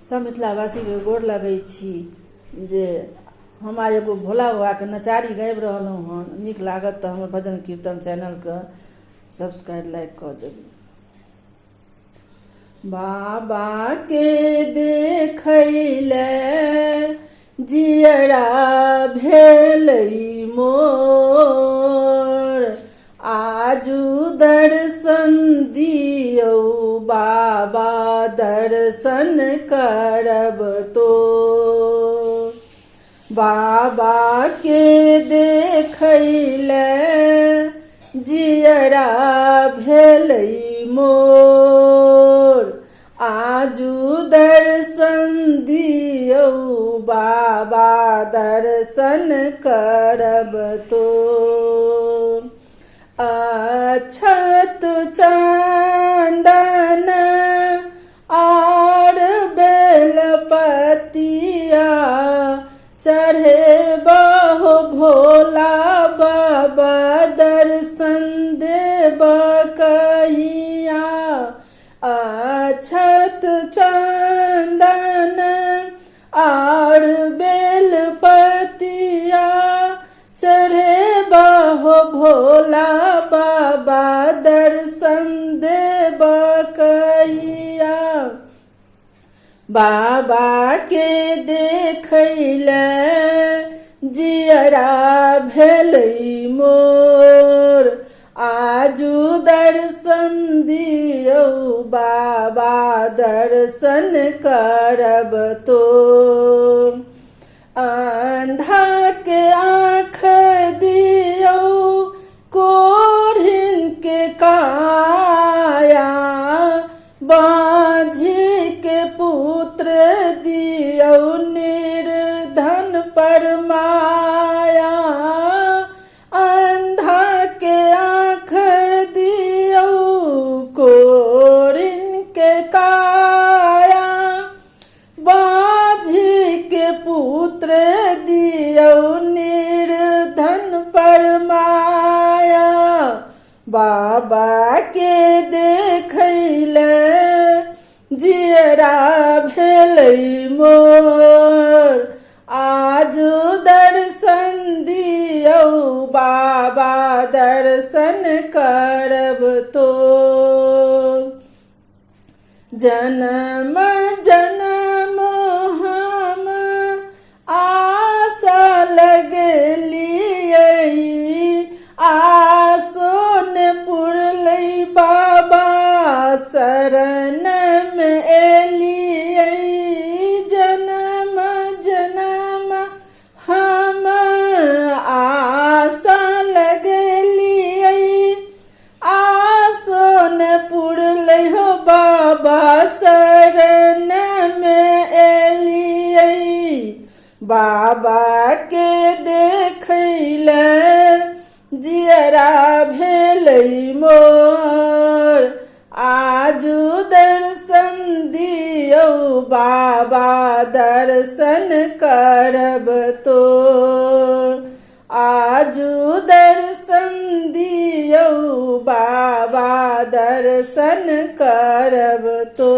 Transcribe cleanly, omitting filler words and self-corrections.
सब मिथिलावासीके गोर लगै छी जे हम आइ एगो भोला बाबाके नचारी गाबि रहलहुँ हन। नीक लागत तऽ हमर भजन कीर्तन चैनलके सब्सक्राइब लाइक कऽ देबै। बाबा के देखैले जियरा भेलै मोर, आजू दर्शन दियौ बाबा दर्शन करब तो। बाबा के देखैले जियरा भेलै मोर, आजू दर्शन दियौ बाबा दर्शन करब तो। अक्षत चंदन आर बेलपतिया चढ़ेबहो भोला बाबा दर्शन देब कहिया। अक्षत चंदन आर बेलपतिया चढ़ेबहो भोला बाबा दर्शन देब कहिया। बाबा के देखैले जियरा भेलै मोर, आजू दर्शन दियौ बाबा दर्शन करब तो। अंधा के आँख दियौ कोढ़िन के काया, बाँझी के पुत्र दियौ निर्धन पर माया। अंधा के आँख दियौ कोढ़िन के काया, बाँझी के पुत्र दियौ निर्धन पर माया। बाबा के देखैले जियरा भेलै मोर, आजू दर्शन दियौ बाबा दर्शन करब तो। जन्म जन्म हम आशा लगलियै, आसो ने पुरलै बाबा शरण मे एलियै। जन्म जन्म हम आशा लगलियै, आसन पुरलै हो बाबा शरण मे एलियै। बाबा के देखैले जियरा भेलै मोर, आजू दर्शन दियौ बाबा दर्शन करब तो। आजू दर्शन दियौ बाबा दर्शन करब तो।